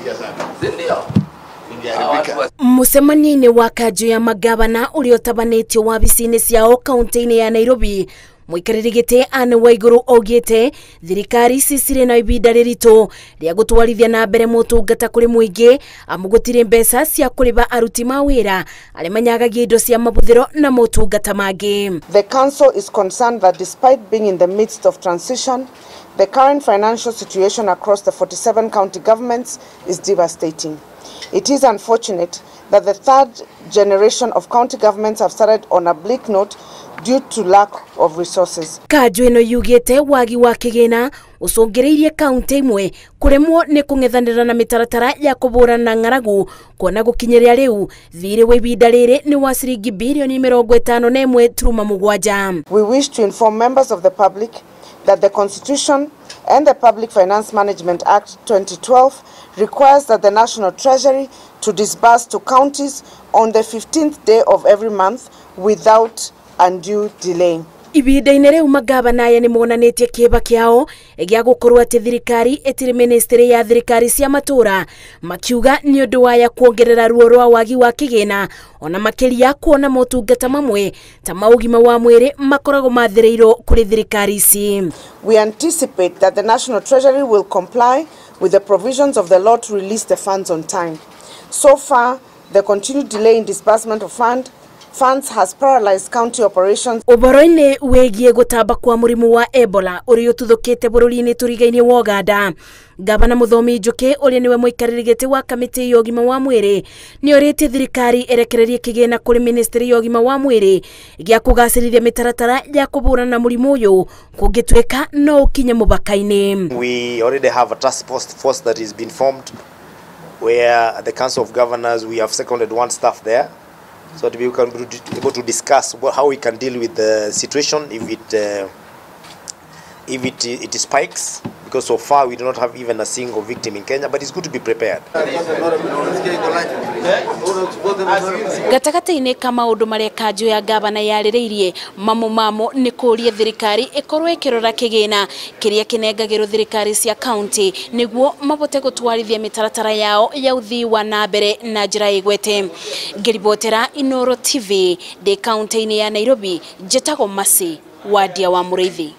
Ingia sana. Ndio. Ingeharibika. Mucemanio-inĩ wa kanjũ ya magavana ũrĩa ũtabanĩtio wabici-inĩ ciao kaunti-inĩ ya Nairobi, mũikarĩri gĩtĩ Anne Waiguru augĩte thirikari ici cirĩ na ibinda rĩritũ rĩa gũtwarithia na mbere motungata kũrĩ mũingĩ, amu gũtirĩ mbeca cia kũrĩha aruti mawĩra arĩa manyagagia indo cia mabuthĩro na motungata mangĩ. The council is concerned that despite being in the midst of transition, the current financial situation across the 47 county governments is devastating. It is unfortunate that the third generation of county governments have started on a bleak note due to lack of resources. Kanjũ ĩno yugĩte wagi wa kĩgĩna ũcũngĩrĩirie kaunti imwe kũremwo nĩ kũng'ethanĩra na mĩtaratara ya kũbũrana na ng'aragu, kuona gũkinyĩria rĩu thirĩ wa ibinda rĩrĩ nĩ wa ciringi birioni 51.7. We wish to inform members of the public that the Constitution and the Public Finance Management Act 2012 requires that the National Treasury to disburse to counties on the 15th day of every month without undue delay. Ibinda-inĩ rĩu magavana aya nĩ monanĩtie kĩeba kĩao gĩa gũkorwo atĩ thirikari ĩtirĩ ministry ya thirikari cia matũra, makiuga nĩ ũndũ waya kuongerera ruo rwa wagi wa kĩgĩna, ona makĩria kuona motungata mamwe ta ma ũgima wa mwĩrĩ makoragwo mathĩrĩirwo kũrĩ thirikari ici. We anticipate that the National Treasury will comply with the provisions of the law to release the funds on time. So far, the continued delay in disbursement of funds has paralyzed county operations. Ũhoro-inĩ wĩgiĩ gũtamba kwa mũrimũ wa Ebola ũrĩa ũtuthũkĩte bũrũri-inĩ tũrigainĩ wa Uganda, Gavana Mũthomi Njũkĩ ũrĩa nĩwe mũikarĩri gĩtĩ wa kamĩtĩ ya ũgima wa mwĩrĩ nĩ orĩtie thirikari ĩrekererie kĩgĩna kũrĩ ministry ya ũgima wa mwĩrĩ gĩa kũgacĩrithia mĩtaratara ya kũbũrana na mũrimũ ũyũ kũngĩtuĩka no ũkinye mũbaka-inĩ. We already have a task force that has been formed where the Council of Governors, we have seconded one staff there, so that we can be able to discuss how we can deal with the situation if it spikes, because so far we do not have even a single victim in Kenya, but it's good to be prepared. Gatagatĩ-inĩ ka maũndũ marĩa kanjũ ya gavana yarĩrĩirie, mamo mamo nĩ kũũria thirikari ĩkorwo ĩkĩrora kĩgĩna kĩrĩa kĩnengagĩrwo thirikari cia kaunti nĩguo mabote gũtwarithia mĩtaratara yao ya ũthii wa na mbere na njĩra ĩgwete. Ngĩribotera Inooro TV ndĩ kaunti-inĩ ya Nairobi, njĩtagwo Mercy Wadia wa Mũrĩithi.